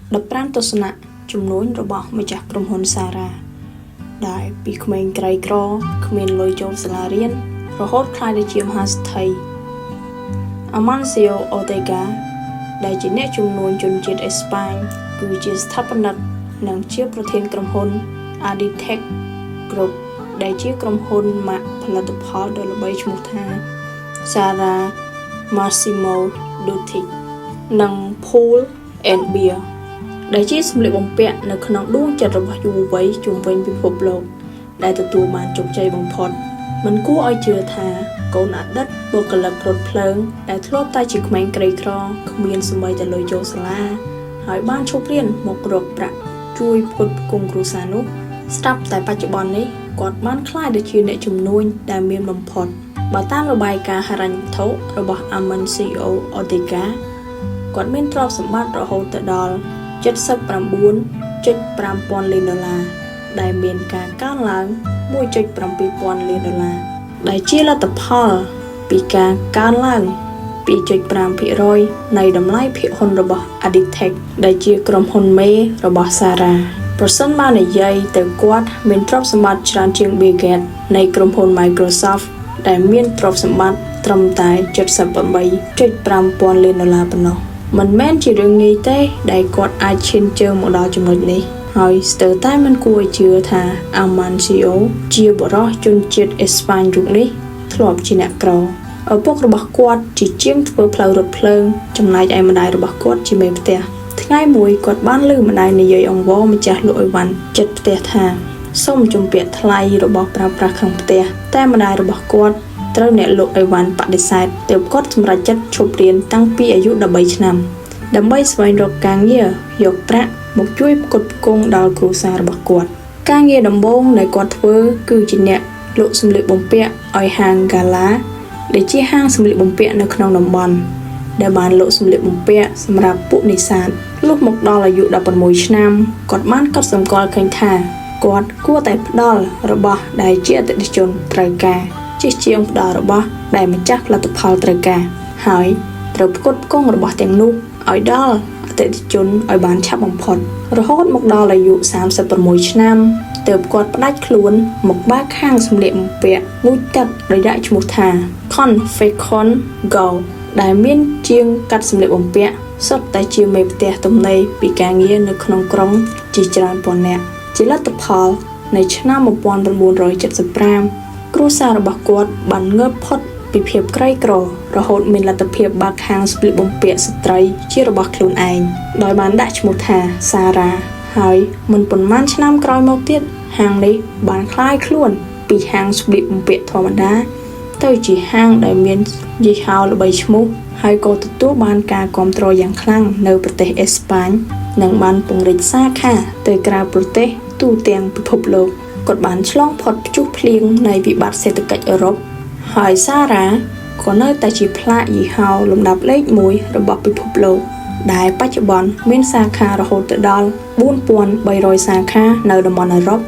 15ទស្សនៈជំនួញរបស់ម្ចាស់ក្រុមហ៊ុនសារ៉ាដែលពីក្មេងក្រីក្រគ្មានលុយចូលសាលារៀនរហូតក្លាយទៅជាមហាសេដ្ឋី Amancio Ortega ដែលជាអ្នកជំនួញជនជាតិអេស្ប៉ាញគឺជាស្ថាបនិកនិងជាប្រធានក្រុមហ៊ុន Inditex Group ដែលជាក្រុមហ៊ុនម៉ាកផលិតផលដ៏ល្បីឈ្មោះថា Zara, Massimo Dutti និង Pull and Bear ដែលជាសម្លៀកបំពាក់នៅក្នុងដួងចិត្តរបស់យុវវ័យជុំវិញពិភពលោក ដែលទទួលបានជោគជ័យបំផុត មិនគួរឲ្យជឿថាកូនអតីតបុគ្គលិករថភ្លើងដែលធ្លាប់តែជាក្មេងក្រីក្រគ្មានសូម្បីតែលុយចូលសាលាហើយបានឈប់រៀនមករកប្រាក់ជួយផ្គត់ផ្គង់គ្រួសារនោះស្រាប់តែបច្ចុប្បន្ននេះគាត់បានក្លាយទៅជាអ្នកជំនួញដែលមានបំផុតបើតាមរបាយការណ៍ហិរញ្ញវត្ថុរបស់ Amancio Ortega គាត់មានទ្រព្យសម្បត្តិរហូតទៅដល់79.5ពាន់លានដុល្លារដែលមានការកើនឡើង1.7ពាន់លានដុល្លារដែលជាលទ្ធផលពីការកើនឡើង2.5%នៃតម្លៃភាគហ៊ុនរបស់ Inditex ដែលជាក្រុមហ៊ុនមេរបស់ Zara ប្រសិនបើនិយាយទៅគាត់មានទ្រព្យសម្បត្តិច្រើនជាង Bill Gates នៃក្រុមហ៊ុន Microsoft ដែលមានទ្រព្យសម្បត្តិត្រឹមតែ78.5ពាន់លានដុល្លារប៉ុណ្ណោះមិនមែនជារឿងងាយទេដែលគាត់អាចឈានជើងមកដល់ចំណុចនេះហើយស្ទើរតែមិនគួរឲ្យជឿថា Amancio ជាបុរសជនជាតិអេស្ប៉ាញរូបនេះធ្លាប់ជាអ្នកក្រឪពុករបស់គាត់ជាជាងធ្វើផ្លូវរថភ្លើងចំណែកឯម្ដាយរបស់គាត់ជាមេផ្ទះថ្ងៃមួយគាត់បានឮម្ដាយនិយាយអង្វរម្ចាស់លក់អីវ៉ាន់ចិត្តផ្ទះថាសូមជំពាក់ថ្លៃរបស់ប្រើប្រាស់ក្នុងផ្ទះតែម្ដាយរបស់គាត់ត្រូវអ្នកលក់អីវ៉ាន់បដិសេធទើបគាត់សម្រេចចិត្តឈប់រៀនតាំងពីអាយុ13ឆ្នាំដើម្បីស្វែងរកការងារយកប្រាក់មកជួយផ្គត់ផ្គង់ដល់គ្រួសាររបស់គាត់ការងារដំបូងដែលគាត់ធ្វើគឺជាអ្នកលក់សម្លៀកបំពាក់ឲ្យហាង Gala ដែលជាហាងសម្លៀកបំពាក់នៅក្នុងតំបន់ដែលបានលក់សម្លៀកបំពាក់សម្រាប់ពួកនេសាទលុះមកដល់អាយុ16ឆ្នាំគាត់បានកត់សម្គាល់ឃើញថាគាត់គួរតែផ្ដល់របស់ដែលជាអតិថិជនត្រូវការជាជាងផ្ដល់របស់ដែលម្ចាស់ផលិតផលត្រូវការហើយត្រូវផ្គត់ផ្គង់របស់ទាំងនោះឲ្យដល់អតិថិជនឲ្យបានឆាប់បំផុតរហូតមកដល់អាយុ36ឆ្នាំទើបគាត់ផ្ដាច់ខ្លួនមកបើកហាងសម្លៀកបំពាក់ងូតទឹកដោយដាក់ឈ្មោះថា Confecon Go ដែលមានជាងកាត់សម្លៀកបំពាក់សុទ្ធតែជាមេផ្ទះទំនេរពីការងារនៅក្នុងក្រុងជាច្រើនពាន់នាក់ជាលទ្ធផលនៅឆ្នាំ1975គ្រួសាររបស់គាត់បានងើបផុតពីភាពក្រីក្ររហូតមានលទ្ធភាពបើកហាងសម្លៀកបំពាក់ស្ត្រីជារបស់ខ្លួនឯងដោយបានដាក់ឈ្មោះថាសារ៉ាហើយមិនប៉ុន្មានឆ្នាំក្រោយមកទៀតហាងនេះបានក្លាយខ្លួនពីហាងសម្លៀកបំពាក់ធម្មតាទៅជាហាងដែលមានយីហោល្បីឈ្មោះហើយក៏ទទួលបានការគាំទ្រយ៉ាងខ្លាំងនៅប្រទេសអេស្ប៉ាញនិងបានពង្រីកសាខាទៅក្រៅប្រទេសទូទាំងពិភពលោកគាត់បានឆ្លងផុតព្យុះភ្លៀងនៃវិបត្តិសេដ្ឋកិច្ចអឺរ៉ុបហើយសារ៉ាក៏នៅតែជាផ្លាកយីហោលំដាប់លេខ1របស់ពិភពលោកដែលបច្ចុប្បន្នមានសាខារហូតទៅដល់4300សាខានៅតំបន់អឺរ៉ុប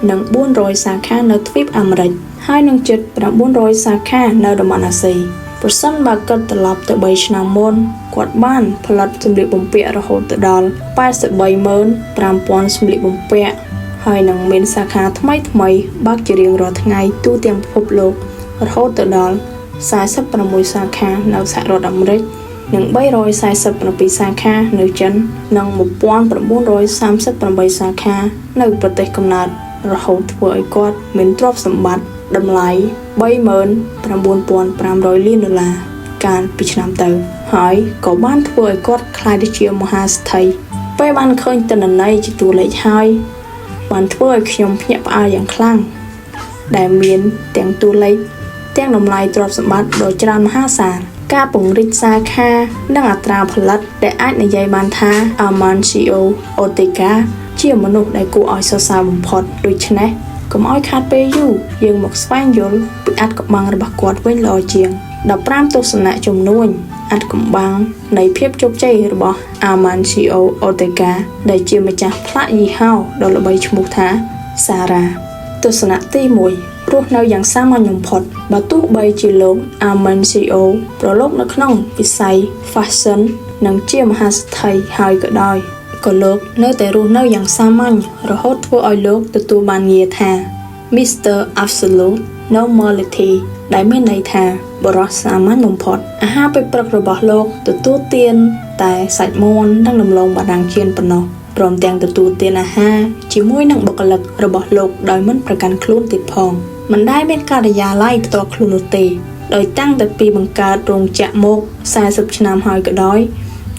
និង400សាខានៅទ្វីបអាមេរិកហើយនឹងជិត900សាខានៅតំបន់អាស៊ីប្រសិនបើគិតត្រឡប់ទៅ3ឆ្នាំមុនគាត់បានផលិតសម្លៀកបំពាក់រហូតទៅដល់835,000សម្លៀកបំពាក់ហើយនឹងមានសាខាថ្មីថ្មីបើកជារៀងរាល់ថ្ងៃទូទាំងពិភពលោករហូតទៅដល់46សាខានៅសហរដ្ឋអាមេរិកនិង347សាខានៅចិននិង1938សាខានៅប្រទេសកំណើតរហូតធ្វើឲ្យគាត់មានទ្រព្យសម្បត្តិតម្លៃ39,500លានដុល្លារកាលពីឆ្នាំទៅហើយក៏បានធ្វើឲ្យគាត់ក្លាយទៅជាមហាសេដ្ឋីពេលបានឃើញទិន្នន័យជាតួលេខហើយបានធ្វើឲ្យខ្ញុំភ្ញាក់ផ្អើលយ៉ាងខ្លាំងដែលមានទាំងតួលេខទាំងតម្លៃទ្រព្យសម្បត្តិដ៏ច្រើនមហាសាលការពង្រីកសាខានិងអត្រាផលិតដែលអាចនិយាយបានថា Amancio Ortega ជាមនុស្សដែលគួរឲ្យសរសើរបំផុតដូច្នេះកុំឲ្យខាតពេលយូរយើងមកស្វែងយល់ពីអាថ៌កំបាំងរបស់គាត់វិញល្អជាង15ទស្សនៈជំនួញអាថ៌កំបាំងនៃភាពជោគជ័យរបស់ Amancio Ortega ដែលជាម្ចាស់ផ្លាកយីហោដ៏ល្បីឈ្មោះថា Zara ទស្សនៈទី1រស់នៅយ៉ាងសាមញ្ញបំផុតបើទោះបីជាលោក Amancio ប្រឡូកនៅក្នុងវិស័យ fashion និងជាមហាសេដ្ឋីហើយក៏ដោយ ក៏លោកនៅតែរស់នៅយ៉ាងសាមញ្ញរហូតធ្វើឲ្យលោកទទួលបានងារថា Mr. Absolute Normality ដែលមានន័យថាបុរសសាមញ្ញបំផុតអាហារពេលព្រឹករបស់លោកទទួលទានតែសាច់មាន់និងដំឡូងបារាំងចៀនប៉ុណ្ណោះព្រមទាំងទទួលទានអាហារជាមួយនឹងបុគ្គលិករបស់លោកដោយមិនប្រកាន់ខ្លួនទៀតផងមិនដែលមានការិយាល័យផ្ទាល់ខ្លួននោះទេដោយតាំងតែពីបង្កើតរោងចក្រមក40ឆ្នាំហើយក៏ដោយ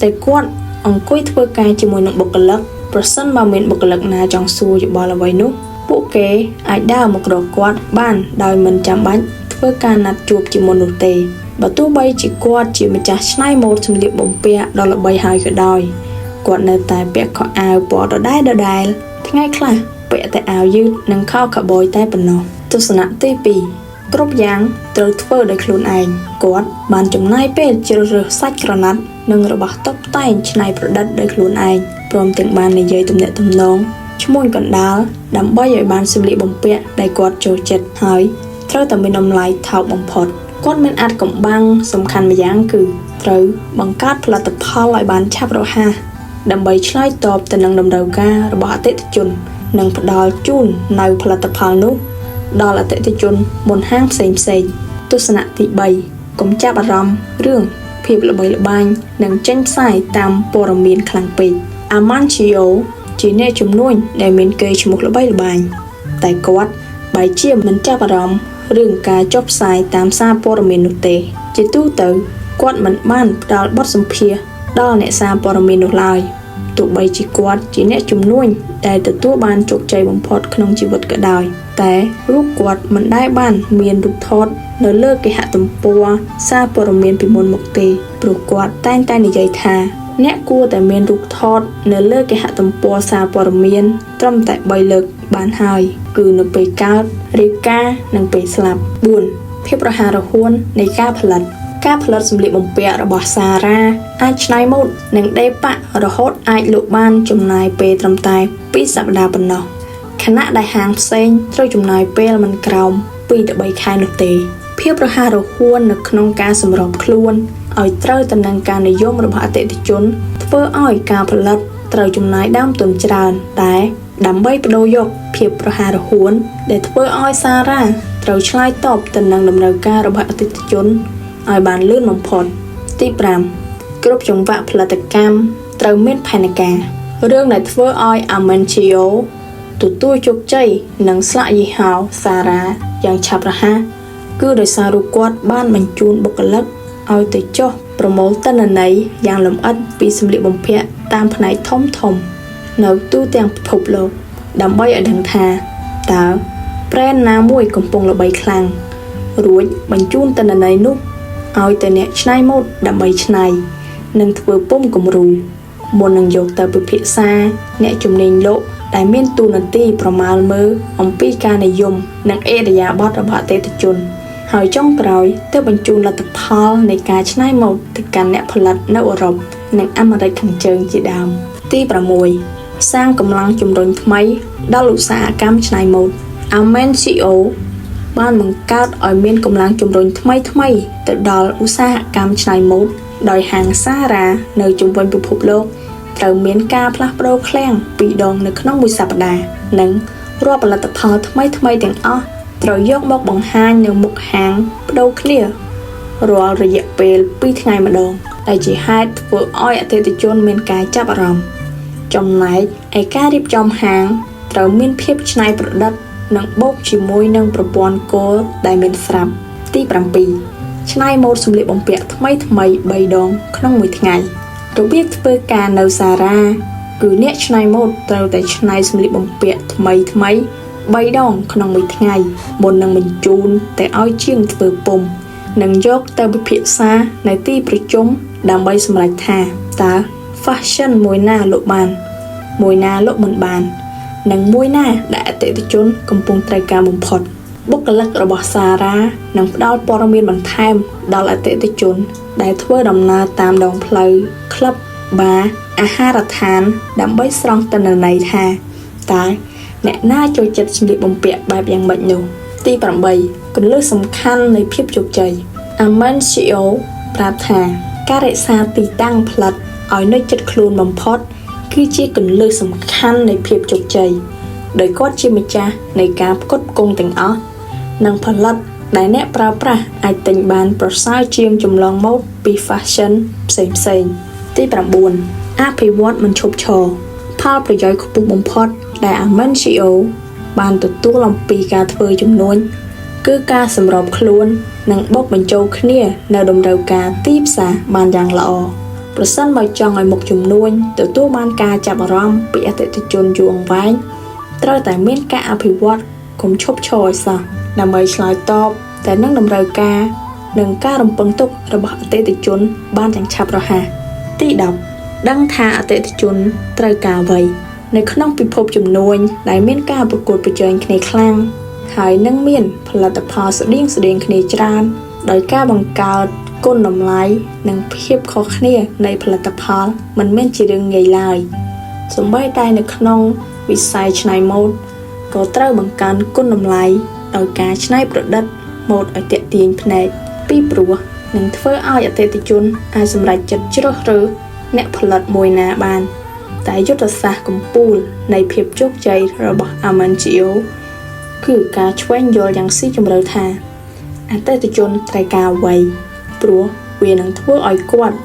តែគាត់អង្គុយធ្វើការជាមួយនឹងបុគ្គលិកប្រសិនបើមានបុគ្គលិកណាចង់សួរយោបល់អ្វីនោះពួកគេអាចដើរមករកគាត់បានដោយមិនចាំបាច់ធ្វើការណាត់ជួបជាមុននោះទេបើទោះបីជាគាត់ជាម្ចាស់ច្នៃម៉ូដសម្លៀកបំពាក់ដ៏ល្បីហើយក៏ដោយគាត់នៅតែពាក់ខោអាវពណ៌ដដែលដដែលថ្ងៃខ្លះពាក់តែអាវយឺតនិងខោខូវប៊យតែប៉ុណ្ណោះទស្សនៈទី2គ្រប់យ៉ាងត្រូវធ្វើដោយខ្លួនឯងគាត់បានចំណាយពេលជ្រើសរើសសាច់ក្រណាត់និងរបស់តុបតែងច្នៃប្រឌិតដោយខ្លួនឯងព្រមទាំងបាននិយាយទំនាក់ទំនងឈ្មួញកណ្ដាលដើម្បីឲ្យបានសម្លៀកបំពាក់ដែលគាត់ចូលចិត្តហើយត្រូវតែមានតម្លៃថោកបំផុតគាត់មានអាចកំបាំងសំខាន់ម្យ៉ាងគឺត្រូវបង្កើតផលិតផលឲ្យបានឆាប់រហ័សដើម្បីឆ្លើយតបទៅនឹងតម្រូវការរបស់អតិថិជននិងផ្ដល់ជូននូវផលិតផលនោះដល់អតិថិជនមុនហាងផ្សេងផ្សេងទស្សនៈទី3កុំចាប់អារម្មណ៍រឿងភាពល្បីល្បាញនិងចេញផ្សាយតាមព័ត៌មានខ្លាំងពេកអាម៉ាន់ឈីអូជាអ្នកជំនួញដែលមានកេរ្តិ៍ឈ្មោះល្បីល្បាញតែគាត់បែរជាមិនចាប់អារម្មណ៍រឿងការចុះផ្សាយតាមសារព័ត៌មាននោះទេជាទូទៅគាត់មិនបានផ្ដល់បទសម្ភាសន៍ដល់អ្នកសារព័ត៌មាននោះឡើយទោះបីជាគាត់ជាអ្នកជំនួញដែលទទួលបានជោគជ័យបំផុតក្នុងជីវិតក៏ដោយតែរូបគាត់មិនដែលបានមានរូបថតនៅលើគេហទំព័រសារព័ត៌មានពីមុនមកទេព្រោះគាត់តែងតែនិយាយថាអ្នកគួរតែមានរូបថតនៅលើគេហទំព័រសារព័ត៌មានត្រឹមតែ3លើកបានហើយគឺនៅពេលកើតរៀបការនិងពេលស្លាប់4ភាពរហ័សរហួននៃការផលិតការផលិតសម្លៀកបំពាក់របស់សារ៉ាអាចច្នៃម៉ូដនិងដេរប៉ាក់រហូតអាចលក់បានចំណាយពេលត្រឹមតែ2សប្តាហ៍ប៉ុណ្ណោះខណៈដែលហាងផ្សេងត្រូវចំណាយពេលមិនក្រោម2ទៅ3ខែនោះទេភាពរហ័សរហួននៅក្នុងការសម្របខ្លួនឲ្យត្រូវទៅនឹងការនិយមរបស់អតិថិជនធ្វើឲ្យការផលិតត្រូវចំណាយដើមទុនច្រើនតែដើម្បីបដូរយកភាពរហ័សរហួនដែលធ្វើឲ្យសារ៉ាត្រូវឆ្លើយតបទៅនឹងតម្រូវការរបស់អតិថិជនឲ្យបានលឿនបំផុតទី5គ្រប់ចង្វាក់ផលិតកម្មត្រូវមានផែនការរឿងដែលធ្វើឲ្យ Amancio ទទួលជោគជ័យនិងស្លាកយីហោសារ៉ាយ៉ាងឆាប់រហ័សគឺដោយសាររូបគាត់បានបញ្ជូនបុគ្គលិកឲ្យទៅចុះប្រមូលទិន្នន័យយ៉ាងលម្អិតពីសម្លៀកបំពាក់តាមផ្នែកធំធំនៅទូទាំងពិភពលោកដើម្បីឲ្យដឹងថាតើប្រេនណាមួយកំពុងល្បីខ្លាំងរួចបញ្ជូនទិន្នន័យនោះឲ្យទៅអ្នកច្នៃម៉ូដដើម្បីច្នៃនិងធ្វើពុំគំរូមុននឹងយកទៅពិភាក្សាអ្នកជំនាញលោកដែលមានតួនាទីប្រមាលមើលអំពីការនិយមនិងឥរិយាបថរបស់អតិថិជនហើយចុងក្រោយទើបបញ្ជូនលទ្ធផលនៃការច្នៃម៉ូដទៅកាន់អ្នកផលិតនៅអឺរ៉ុបនិងអាមេរិកខាងជើងជាដើមទី6សាងកម្លាំងជំរុញថ្មីដល់ឧស្សាហកម្មច្នៃម៉ូដ Amancio បានបង្កើតឲ្យមានកម្លាំងជំរុញថ្មីថ្មីទៅដល់ឧស្សាហកម្មច្នៃម៉ូដដោយហាងសារ៉ានៅជុំវិញពិភពលោកត្រូវមានការផ្លាស់ប្ដូរឃ្លាំង2ដងនៅក្នុងមួយសប្តាហ៍និងរាល់ផលិតផលថ្មីថ្មីទាំងអស់ត្រូវយកមកបង្ហាញនៅមុខហាងប្ដូរគ្នារាល់រយៈពេល2ថ្ងៃម្ដងដែលជាហេតុធ្វើឲ្យអតិថិជនមានការចាប់អារម្មណ៍ចំណែកឯការរៀបចំហាងត្រូវមានភាពច្នៃប្រឌិតនិងបូកជាមួយនឹងប្រព័ន្ធគោលដែលមានស្រាប់ទី7ច្នៃម៉ូដសម្លៀកបំពាក់ថ្មីថ្មី3ដងក្នុងមួយថ្ងៃរបៀបធ្វើការនៅសារ៉ាគឺអ្នកច្នៃម៉ូដត្រូវតែច្នៃសម្លៀកបំពាក់ថ្មីថ្មី3ដងក្នុងមួយថ្ងៃមុននឹងបញ្ជូនទៅឲ្យជាងធ្វើពុំនិងយកទៅពិភាក្សានៅទីប្រជុំដើម្បីសម្រេចថាតើ fashion មួយណាលក់បានមួយណាលក់មិនបាននិងមួយណាដែលអតិថិជនកំពុងត្រូវការបំផុតបុគ្គលិករបស់សារ៉ានឹងផ្ដល់ព័ត៌មានបន្ថែមដល់អតិថិជនដែលធ្វើដំណើរតាមដងផ្លូវក្លឹបបារអាហារដ្ឋានដើម្បីស្រង់ទិន្នន័យថាតើអ្នកណាចូលចិត្តសម្លៀកបំពាក់បែបយ៉ាងម៉េចនោះទី8គន្លឹះសំខាន់នៃភាពជោគជ័យ Amancio ប្រាប់ថាការរក្សាទីតាំងផលិតឲ្យនៅជិតខ្លួនបំផុត គឺជាគន្លឹះសំខាន់នៃភាពជោគជ័យដោយគាត់ជាម្ចាស់នៃការផ្គត់ផ្គង់ទាំងអស់និងផលិតដែលអ្នកប្រើប្រាស់អាចទិញបានប្រសើរជាងចម្លងម៉ូដពី fashion ផ្សេងផ្សេងៗទី9អភិវឌ្ឍមិនឈប់ឈរផលប្រយោជន៍ខ្ពស់បំផុតដែល Amancio បានទទួលអំពីការធ្វើជំនួញគឺការសម្របខ្លួននិងបូកបញ្ចូលគ្នានៅតម្រូវការទីផ្សារបានយ៉ាងល្អប្រសិនបើចង់ឲ្យមុខជំនួញទទួលបានការចាប់អារម្មណ៍ពីអតិថិជនយូរអង្វែងត្រូវតែមានការអភិវឌ្ឍកុំឈប់ឈរឲ្យសោះដើម្បីឆ្លើយតបតែនឹងតម្រូវការនិងការរំពឹងទុករបស់អតិថិជនបានយ៉ាងឆាប់រហ័សទី10ដឹងថាអតិថិជនត្រូវការអ្វីនៅក្នុងពិភពជំនួញដែលមានការប្រកួតប្រជែងគ្នាខ្លាំងហើយនឹងមានផលិតផលស្តៀងស្តៀងគ្នាច្រើនដោយការបង្កើតគុណតម្លៃនិងភាពខុសគ្នានៃផលិតផលមិនមែនជារឿងងាយឡើយសូម្បីតែនៅក្នុងវិស័យច្នៃម៉ូដក៏ត្រូវបង្កើនគុណតម្លៃដោយការច្នៃប្រឌិតម៉ូដឲ្យទាក់ទាញភ្នែកពីព្រោះនឹងធ្វើឲ្យអតិថិជនអាចសម្រេចចិត្តជ្រើសរើសអ្នកផលិតមួយណាបានតែយុទ្ធសាស្ត្រកំពូលនៃភាពជោគជ័យរបស់ Amancio គឺការឆ្វេងយល់យ៉ាងស៊ីជម្រៅថាអតិថិជនត្រូវការអ្វីព្រោះវានឹងធ្វើឲ្យគាត់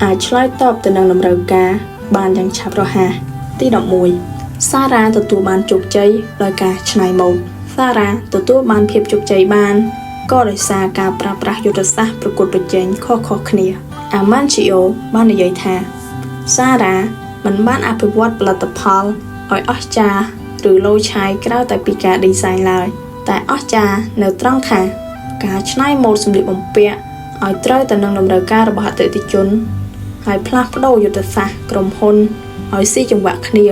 អាចឆ្លើយតបទៅនឹងតម្រូវការបានយ៉ាងឆាប់រហ័សទី11សារ៉ាទទួលបានជោគជ័យដោយការច្នៃម៉ូដសារ៉ាទទួលបានភាពជោគជ័យបានក៏ដោយសារការប្រើប្រាស់យុទ្ធសាស្ត្រប្រកួតប្រជែងខុសៗគ្នា Amancio បាននិយាយថាសារ៉ាមិនបានអភិវឌ្ឍផលិតផលឲ្យអស្ចារ្យឬឡូយឆាយក្រៅតែពីការឌីហ្សាញឡើយតែអស្ចារ្យនៅត្រង់ថាការច្នៃម៉ូដសម្លៀកបំពាក់ឲ្យត្រូវទៅនឹងតម្រូវការរបស់អតិថិជនហើយផ្លាស់ប្ដូរយុទ្ធសាស្ត្រក្រុមហ៊ុនឲ្យស៊ីចង្វាក់គ្នា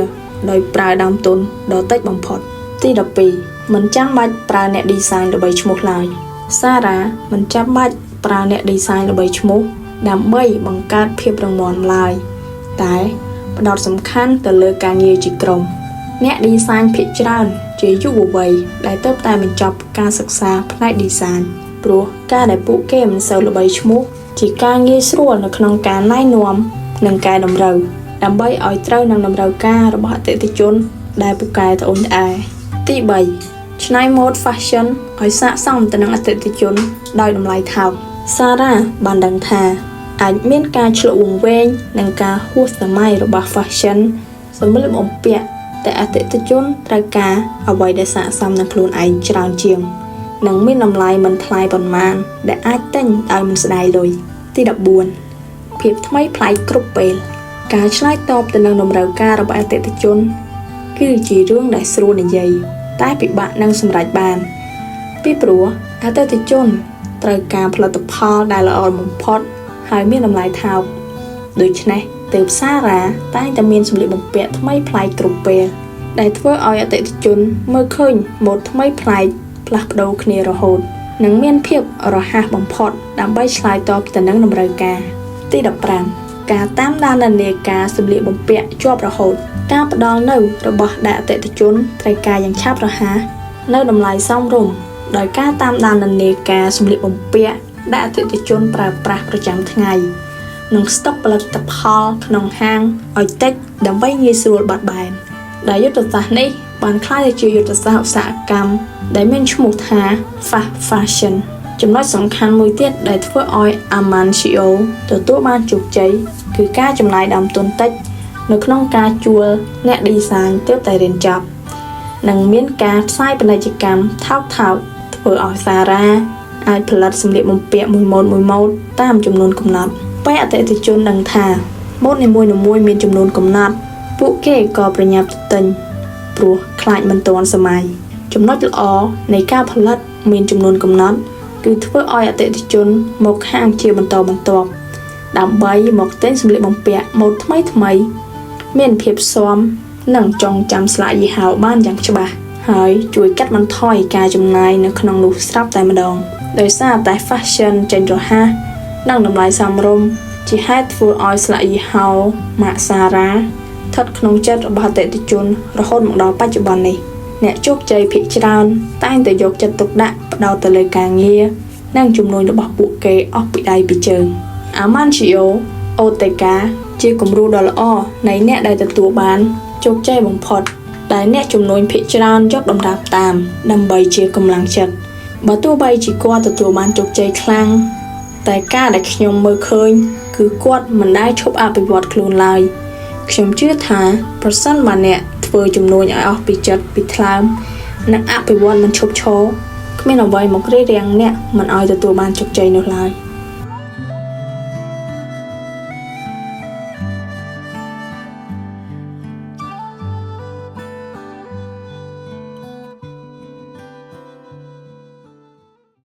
ដោយប្រើដើមទុនដ៏តិចបំផុតទី12មិនចាំបាច់ប្រើអ្នកឌីហ្សាញល្បីឈ្មោះឡើយសារ៉ាមិនចាំបាច់ប្រើអ្នកឌីហ្សាញល្បីឈ្មោះដើម្បីបង្កើតភាពរឹងមាំឡើយតែផ្ដោតសំខាន់ទៅលើការងារជាក្រុមអ្នកឌីហ្សាញភាគច្រើនជាយុវវ័យដែលទើបតែបញ្ចប់ការសិក្សាផ្នែកឌីហ្សាញព្រោះការដែលពួកគេមិនសូវល្បីឈ្មោះជាការងាយស្រួលនៅក្នុងការណែនាំនិងកែតម្រូវដើម្បីឲ្យត្រូវនឹងតម្រូវការរបស់អតិថិជនដែលពូកែត្អូញត្អែទី3ច្នៃម៉ូដ fashion ឲ្យស័ក្តិសមទៅនឹងអតិថិជនដោយតម្លៃថោកសារ៉ាបានដឹងថាអាចមានការឆ្លក់វង្វេងនិងការហួសសម័យរបស់ fashion សម្លៀកបំពាក់តែអតិថិជនត្រូវការអ្វីដែលស័ក្តិសមនឹងខ្លួនឯងច្រើនជាងនិងមានតម្លៃមិនថ្លៃប៉ុន្មានដែលអាចទិញដោយមិនស្ដាយលុយទី14ភាពថ្មីប្លែកគ្រប់ពេលការឆ្លើយតបទៅនឹងតម្រូវការរបស់អតិថិជនគឺជារឿងដែលស្រួលនិយាយតែពិបាកនឹងសម្រេចបានពីព្រោះអតិថិជនត្រូវការផលិតផលដែលល្អបំផុតហើយមានតម្លៃថោកដូច្នេះទើបសារ៉ាតែងតែមានសម្លៀកបំពាក់ថ្មីប្លែកគ្រប់ពេលដែលធ្វើឲ្យអតិថិជនមើលឃើញម៉ូដថ្មីប្លែកផ្លាស់ប្ដូរគ្នារហូតនិងមានភាពរហ័សបំផុតដើម្បីឆ្លើយតបទៅនឹងតម្រូវការទី15ការតាមដាននិន្នាការសម្លៀកបំពាក់ជាប់រហូតការផ្ដល់នូវរបស់ដែលអតិថិជនត្រូវការយ៉ាងឆាប់រហ័សនៅតម្លៃសមរម្យដោយការតាមដាននិន្នាការសម្លៀកបំពាក់ដែលអតិថិជនប្រើប្រាស់ប្រចាំថ្ងៃនិងស្តុកផលិតផលក្នុងហាងឲ្យតិចដើម្បីងាយស្រួលបត់បែនដែលយុទ្ធសាស្ត្រនេះបានក្លាយទៅជាយុទ្ធសាស្ត្រឧស្សាហកម្មដែលមានឈ្មោះថា Fast Fashion ចំណុចសំខាន់មួយទៀតដែលធ្វើឲ្យ Amancio ទទួលបានជោគជ័យគឺការចំណាយដើមទុនតិចនៅក្នុងការជួលអ្នកឌីហ្សាញទើបតែរៀនចប់និងមានការផ្សាយពាណិជ្ជកម្មថោកៗធ្វើឲ្យសារ៉ាអាចផលិតសម្លៀកបំពាក់មួយម៉ូដមួយម៉ូដតាមចំនួនកំណត់ពេលអតិថិជនដឹងថាម៉ូដនីមួយៗមានចំនួនកំណត់ពួកគេក៏ប្រញាប់ទៅទិញព្រោះខ្លាចមិនទាន់សម័យចំណុចល្អនៃការផលិតមានចំនួនកំណត់គឺធ្វើឲ្យអតិថិជនមកហាងជាបន្តបន្ទាប់ដើម្បីមកទិញសម្លៀកបំពាក់ម៉ូដថ្មីថ្មីមានភាពស៊ាំនិងចងចាំស្លាកយីហោបានយ៉ាងច្បាស់ហើយជួយកាត់បន្ថយការចំណាយនៅក្នុងនោះស្រាប់តែម្ដងដោយសារតែ fashion ចេញរហ័សនិងតម្លៃសមរម្យជាហេតុធ្វើឲ្យស្លាកយីហោម៉ាកសារ៉ាស្ថិតក្នុងចិត្តរបស់អតិថិជនរហូតមកដល់បច្ចុប្បន្ននេះអ្នកជោគជ័យភាគច្រើនតែងតែយកចិត្តទុកដាក់ផ្ដោតទៅលើការងារនិងជំនួញរបស់ពួកគេអស់ពីដៃពីជើង Amancio Ortega ជាគំរូដ៏ល្អនៃអ្នកដែលទទួលបានជោគជ័យបំផុតដែលអ្នកជំនួញភាគច្រើនយកតម្រាប់តាម ដើម្បីជាកម្លាំងចិត្តបើទោះបីជាគាត់ទទួលបានជោគជ័យខ្លាំងតែការដែលខ្ញុំមើលឃើញគឺគាត់មិនដែលឈប់អភិវឌ្ឍខ្លួនឡើយខ្ញុំជឿថាប្រសិនបើអ្នកធ្វើជំនួញឲ្យអស់ពីចិត្តពីថ្លើមនិងអភិវឌ្ឍមិនឈប់ឈរគ្មានអ្វីមករារាំងអ្នកមិនឲ្យទទួលបានជោគជ័យនោះឡើយ។